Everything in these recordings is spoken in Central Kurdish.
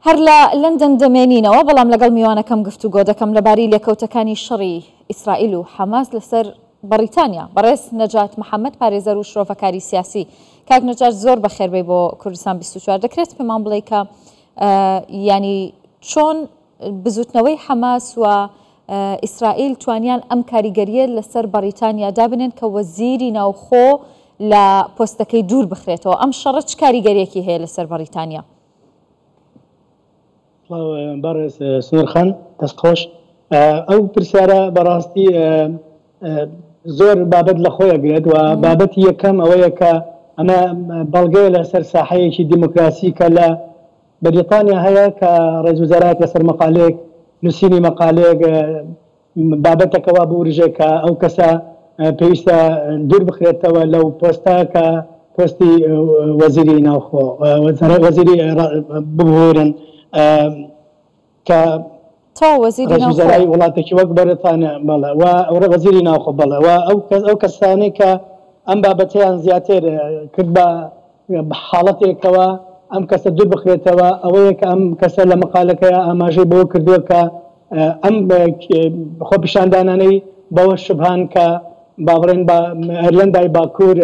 هەر لە لەندەن دەمێنینەوە، بەڵام لەگەڵ میوانەکەم گفتوگۆ دەکەم لەبارەی لێکەوتەکانی شەڕی ئیسرائیل و حەماس لەسەر بەڕیتانیا. بەڕێز نەجات محەمەد پارێزەر و شرۆڤەکاری سیاسی. کاک نەجات زۆر بەخێربێی بۆ کوردستان 24. دەکرێت پێمان بڵێی کە یانی چۆن بزوتنەوەی حەماس و ئیسرائیل توانیان ئەم کاریگەرییە لەسەر بەڕیتانیا دابنێن کە وەزیری ناوخۆ لە پۆستەکەی دوور بخرێتەوە؟ ئەم شەڕە چ کاریگەرییەکی هەیە لەسەر بەڕیتانیا؟ سڵاو بەڕێز سنور خان دەست خۆش ئەو پرسیارە بەڕاستی زۆر بابەت لە خۆی ئەگرێت و بابەتی یەکەم ئەوەیە کە ئەمە بەڵگەیە لەسەر ساحەیەکی دیموکراسی کە لە بەریتانیا هەیە کە ڕێز وزارایەک لەسەر مەقالەیەک نووسینی مەقالەیەک بابەتەکە وا بورژێ کە ئەو کەسە پێویستە دوور بخرێتەوە لەو پۆستە کە پۆستی وەزیری ناوخۆ وەزیری ببورن کە وەزیری وڵاتێکی وەک بەریتانیا بەڵێ و وەزیری ناوخۆ بەڵێ و ئەو کەس ئەو کەسانەی کە ئەم بابەتەیان زیاتر کرد بە حاڵەتێکەوە ئەم کەسە دوور بخرێتەوە ئەوەیە کە ئەم کەسە لە مەقالەکەیا ئاماژەی بەوە کردووە کە ئەم خۆپیشاندانانەی بەوە شوبهان کە با بڵێن بە ئەیرلەندای باکوور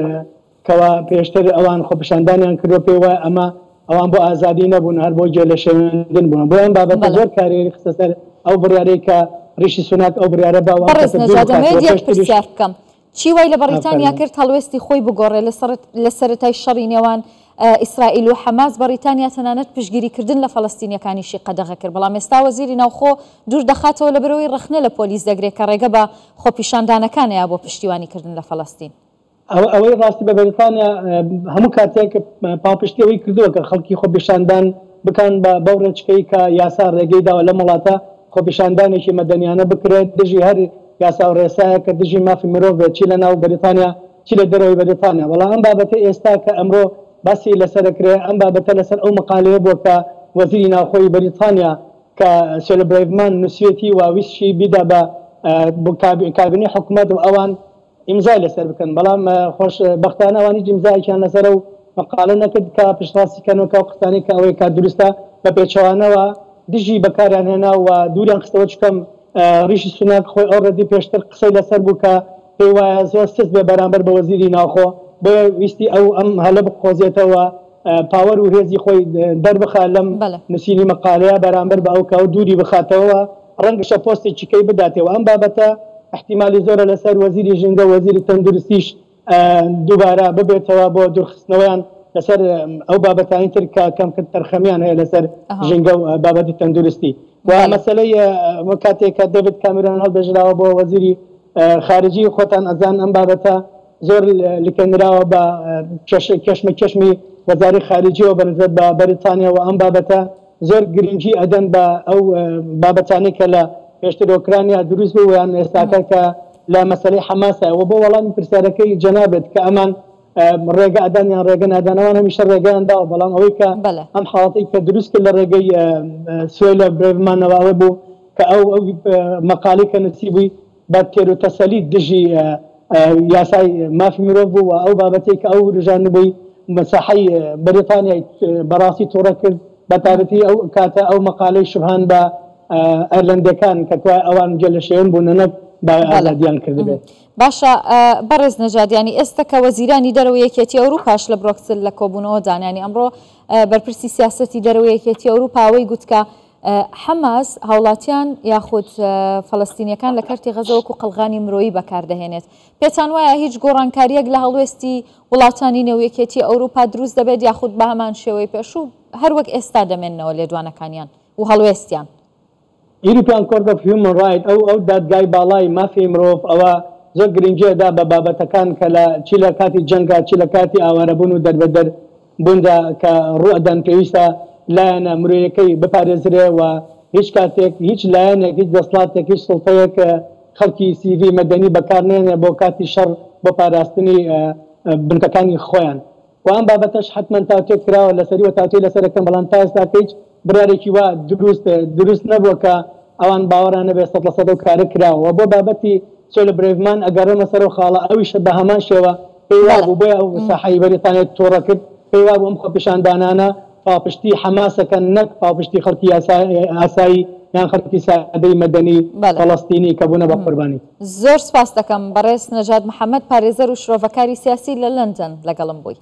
کەوا پێشتر ئەوان خۆپیشاندانیان کردووە پێی وایە ئەمە ئەوان بۆ ئازادی نەبوون هەر بۆ گوێ لە شێوێندن بوون بۆیە ئەم بابەتە زۆر کاریگەری خستە سەر ئەو بڕیارەی کە ڕیشی سوناک ئەو بڕیارە با و ئەم بەڕێز کەسە دوور نەجات بخاتەوە دەمەوێت یەک پێشتریش پرسیار بکەم چی وای لە بەڕیتانیا فەرموو. کرد هەڵوێستی خۆی بگۆڕێ لە سەرەتای شەڕی نێوان ئیسرائیل و حەماس بەڕیتانیا تەنانەت پشتگیری کردن لە فەلەستینیەکانیشی قەدەغە کرد بەڵام ئێستا وەزیری ناوخۆ دوور دەخاتەوە لەبەرئەوەی ڕەخنە لە پۆلیس دەگرێت کە ڕێگە بە خۆپیشاندانەکان ئەیا بۆ پشتیوانی کردن لە فەلەستین. ئەوەی ڕاستی بە بەریتانیا هەموو کاتێک پاڵپشتی ئەوەی کردووە کە خەڵکی خۆپیشاندان بکەن بە بەو ڕێچکەی کە یاسا ڕێگەی داوە لەم وڵاتە خۆپیشاندانێکی مەدەنیانە بکرێت دژی هەر یاسا و ڕێسایەک کە دژی مافی مرۆڤ بێت چی لە ناو بەریتانیا چی لە دەرەوەی بەریتانیا بەڵام ئەم بابەتەی ئێستا کە ئەمڕۆ باسی لەسەر ئەکرێ ئەم بابەتە لەسەر ئەو مەقالەیە بووە کە وەزیری ناوخۆی بەریتانیا کە سێلە برەیڤمان نووسیوێتی و ویستشی بیدا بە کابینەی حکومەت و ئەوان ئیمزای لەسەر بکەن بەڵام خۆش بەختانە ئەوان هیچ ئیمزایەکیان لەسەر ئەو مەقالە نەکرد کە پشتڕاستی کەنەوە کە ئەو قسانەی کە ئەوەی کە دروستە بە پێچەوانەوە دژی بەکاریان هێنا و دووریان خستەوە چونکە ڕیشی سوناک خۆی ئۆڕێدی پێشتر قسەی لەسەر بوو کە پێی وایە زۆر سست بێ بەرامبەر بە وەزیری ناوخۆ بۆیە ویستی ئەو ئەم هەلە بقۆزێتەوە پاوەر و هێزی خۆی دەربخا لەم نووسینی مەقالەیە بەرامبەر بە ئەو کە ئەو دووری بخاتەوە ڕەنگشە پۆستێکی کەی بداتێ و ئەم بابەتە ئیحتیمالی زۆرە لەسەر وەزیری ژینگە و وەزیری تەندروستیش دووبارە ببێتەوە بۆ دوورخستنەوەیان لەسەر ئەو بابەتانی تر کە کەم تەرخەمیان هەیە لەسەر ژینگە و بابەتی تەندروستی و مەسەلەی کاتێک کە دەڤید کامیرۆن هەڵبێژراوە بۆ وەزیری خارجی خۆتان ئەزان ئەم بابەتە زۆر لکێنراوە بە کێشمەکێشمی وەزاری خارجیەوە بە نسبەت بە بەریتانیا و ئەم بابەتە زۆر گرنگی ئەدەن بە ئەو بابەتانەی کە لە پێشتر ئۆکرانیا دروست بوو یان ئێستاکە کە لە مەسەلەی حەماسە و بۆ وەڵامی پرسیارەکەی جەنابت کە ئەمان ڕێگە ئەدان یان ڕێگە نادەن ئەوان هەمیشە ڕێگەیان داوە بەڵام ئەوەی کە ئەم حاڵەتەی کە دروست کرد لە ڕێگەی سوێلە برێڤمانەوە ئەوە بوو کە ئەو ئەو مەقالەی کە نووسیبووی بە تێروتەسەلی دژی یاسای مافی مرۆڤ بوو و ئەو بابەتەی کە ئەو وروژاندبووی ساحەی بەریتانیای بەڕاستی توڕە کرد بە تایبەتی ئەو کاتە ئەو مەقالەی شوبهان بە ئەیرلەندیەکان کە کوایە ئەوان گوێ لە شێوێن بوونە نەک باوی ئازادیان کردبێت. باشە بەڕێز نەژاد یانی ئێستە کە وەزیرانی دەرەوەی یەکێتی ئەوروپاش لە برۆکسل لە کۆبوونەوەدان یانی ئەمڕۆ بەرپرسی سیاسەتی دەرەوەی یەکێتی ئەوروپا ئەوەی گوت کە حەماس هاوڵاتیان یاخود فەلەستینیەکان لە کەرتی غەزە وەکو قەڵغانی مرۆیی بەکاردەهێنێت. پێتان وایە هیچ گۆڕانکارییەک لە هەڵوێستی وڵاتانی نێو یەکێتی ئەوروپا دروست دەبێت یاخود بە هەمان شێوەی پێشوو هەر وەک ئێستا دەمێننەوە لێدوانەکانیان و هەڵوێستیان؟ European Court of Human Rights ئەو ئەو دادگای باڵای مافی مرۆڤ ئەوە زۆر گرنگی ئەدا بە بابەتەکان کە لە چی لە کاتی جەنگا چی لە کاتی ئاوارەبوون و دەربەدەر بووندا کە ڕووئەدەن پێویستە لایەنە مرۆیەکەی بپارێزرێ و هیچ کاتێک هیچ لایەنێک هیچ دەسڵاتێک هیچ سوڵتەیەک خەڵکی سیڤی مەدەنی بەکار نەێنێ بۆ کاتی شەڕ بۆ پاراستنی بنکەکانی خۆیان و ئەم بابەتەش حەتمەن تاوتوێ کراوە لەسەری و تاوتوێی لەسەر ئەکەن بەڵام تا ئێستاکە هیچ بڕیارێکی وا دروست دروست نەبووە کە ئەوان باوەڕیان هەبێ 100% ئەو کارە کراوە و بۆ بابەتی سۆلە برێڤمان ئەگەڕێمە سەر ئەو خاڵە ئەویش بە هەمان شێوە پێی وابوو بۆیە ئەو ساحەی بەریتانیای توڕە کرد پێی وابوو ئەم خۆپیشاندانانە پاڵپشتی حەماسەکەن نەک پاڵپشتی خەڵکی ئاسایی یان خەڵکی سادەی مەدەنی فەڵەستینی کە بوونە بە قوربانی. زۆر سپاست دەکەم بەڕێز نەجات محەمەد پارێزەر و شرۆڤەکاری سیاسی لە لەندەن لەگەڵم بووی.